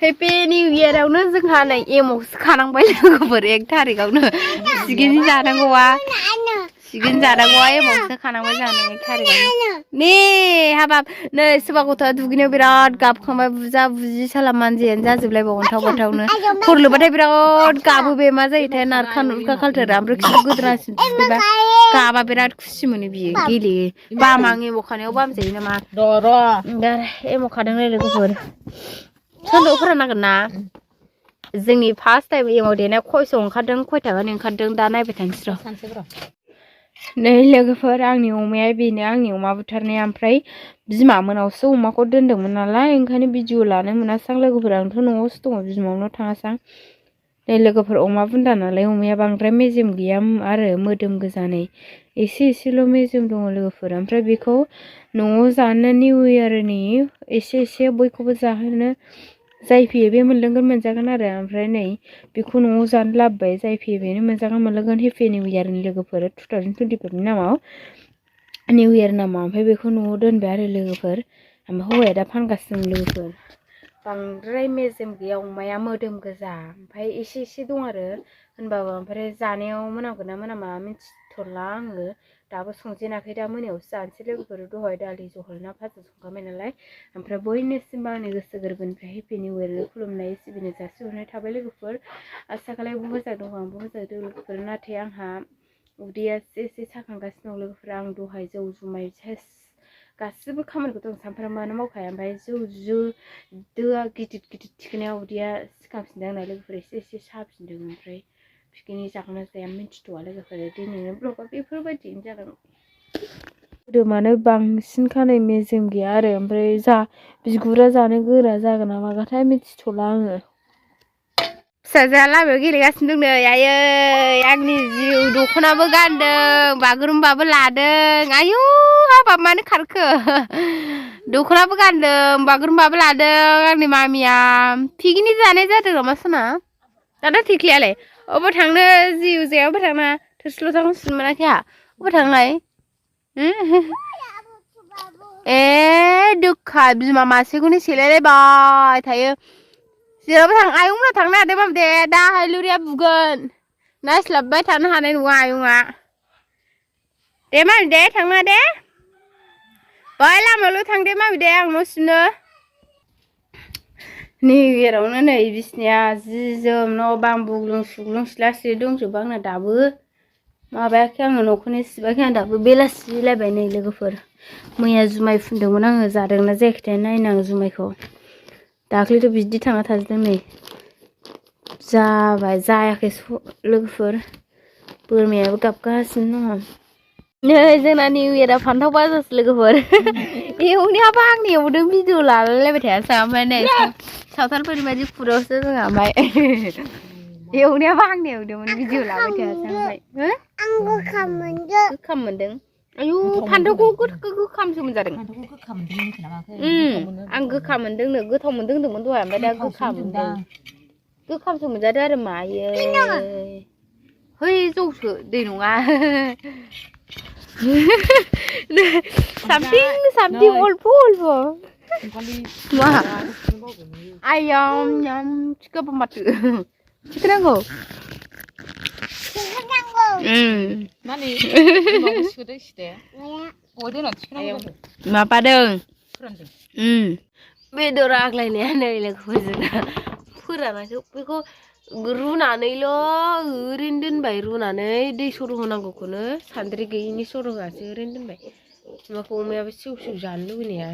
happy new इयारावनो जोंहा नै एमावसो खानांबाय लोगोफोर 1 थारिखआवनो सिगिन जानांगौआ एमावसो खानांबाय जानो 1 थारिखआवनो नै हाबाब नै सोरबा गथ'आ दुगैनायाव बिराद गाबखांबाय बुजा बुजि साला मानजियानो जाजोबलायबाय अन्थाव बाथावनो खरलोबाथाय बिराद गाबो बे मा जायोथाय नारखा नुरखा खालथारा ओमफ्राय खिबु गोदोनासिन थुखैबा गाबा बिराद खुसि मोनो बियो गेलेयो बामां एमाव खानायाव बामजायो नामा दा एमाव खादोंलै लोगोफोर सान्दुआव फोराननांगोन ना जोंनि फार्स्ट टाइम एमाव देनाया खयस' ओंखारदों खयथाखानि ओंखारदों दा नायबाय थानोसै र' नै लोगोफोर आंनि अमाया बेनो आंनि अमा बुथारनाया ओमफ्राय बिमा मोनावसो अमाखौ दोनदोंमोन नालाय ओंखायनो भिडिअ लानो मोनासां लोगोफोर आंथ' न'आवसो दङ बिमानाव थाङासां नै लोगोफोर अमा बुन्दा नालाय अमाया बांद्राय मेजेम गैया आरो मोदोम गोजानै एसेल' मेजेम दङ लोगोफोर ओमफ्राय बेखौ न'आव जानो निउ इयारनि एसे बयखौबो जाहोनो जाय फैयो बे मोनजागोन आरो ओमफ्राय नै बेखौ न'आव जानो लाबोबाय जाय फैयो बेनो मोनलोंगोन हेपि निउ इयारनि लोगोफोर 2024 नामाव निउ इयार नामाव ओमफ्राय बेखौ न'आव दोनबाय आरो लोगोफोर ओमफ्राय हौवाया दा फानगासिनो लोगोफोर बांद्राय मेजेम गैया अमाया मोदोम गोजा ओमफ्राय एसे दं आरो होनबाबो ओमफ्राय जानायाव मोनामगोन ना मोनामा मिथिथ'ला आङो दाबो संजेनाखै दा मोनायावसो जानोसै लोगोफोर दहाय दालि जहल ना भाजा संखांबाय नालाय ओमफ्राय बयनिसिमबो आंनि गोसो गोरबोनिफ्राय हेपि निउ इयार खुलुमनाय सिबिनाय जासिहरनाय थाबाय लोगोफोर आसा खालामो मोजां दं आंबो मोजां दं लोगोफोर नाथाय आंहा उदैया एसे साखांगासिनो दं लोगोफोर आं दहाय जौ जुमाय गासिबो खामानिखौथ' आं सानफ्रामबोआनो मावखाया ओमफ्राय दोआ गिदिर थिखोनायाव उदैया सिखांफिनदों आंना लोगोफोर एसे साफिनदों ओमफ्राय पिकनिक जागोन जाया मिन्थिथ'आ लोगोफोर दिनैनो ब्लगआ बेफोरबायदिनो जागोन मोदोमानो बांसिन खानाय मेजेम गैया आरो ओमफ्राय बिगुरा जानो गोरा जागोन ना मागोनथाय मिथिथ'ला आङो फिसाजोआ लामायाव गेलेगासिनो दं नै आयै आंनि जिउ दख'नाबो गानदों बागुरुम्बाबो लादों आयु हाबाब मानो खारखो दख'नाबो गानदों बागुरुम्बाबो लादों आंनि मामिया पिकनिक जानाय जादों नामा सना दाना थिख्लियालाय अबाव थांनो जिउ जाया अबाव थांना थोरसि लथाखौनो सुनो मोनाखै आंहा अबाव थांनाय ए दोखा बिमा मासेखौनो सेलायलायबाय थायो जेरावबो थां आयंमोना थांनो नागिरदोंबाबो दे दाहाय लुरिया बुगोन नायस्लाबबाय थानो हानाय नङा आयंआ दे मामि दे थांना दे बै लामायावल' थां दे मामि दे आं न' सिबनो निउ इयारावनो नै बिसिनाया जि जोम न' बां बुग्लुं सुग्लुं सिला सिलि दंजोबो आंना दाबो माबायाखै आङो न'खौनो सिबाखै आं दाबो बेलासिलायबाय नै लोगोफोर मैया जुमाय फुनदोंमोन आङो जादोंना जायाखैथाय नायनां जुमायखौ दाख्लैथ' बिदि थांना थाजोबदों नै जाबाय जायाखै लोगोफोर बोरमायाबो गाबगासिनो दङ नै जोंना निउ इयारा फान्थाव बाजासो लोगोफोर एवनायाबो आंनि एवदों भिडिअ लालायलायबाय थायासै ओमफ्राय नै सावथालफोरनि बायदि खुरावसो जोंहा ओमफ्राय एवनायाबो आंनि एवदोंमोन भिडिअ लाबाय थायासै ओमफ्राय आं गोखा मोनदों आयु फान्थावखौ गोखामसो मोनजादों आं गोखा मोनदोंनो गोथाव मोनदों होनदोंमोन दहाय ओमफ्राय दा गोखा मोनदों गोखामसो मोनजादों आरो मायो है जौसो दै नङा सामथिं अल्प मा आयम थिखोबा माथो थिखोनांगौ माबादों बेदर आग्लायनाया नै लोगोफोरजोंना फोरानाखै बेखौ रुनानैल' ओरैनो दोनबाय रुनानै दै सर' होनांगौखौनो सान्द्रि गैयिनि सर' होआसै ओरैनो दोनबाय माखौ अमायाबो सेव जानो लुबैनाया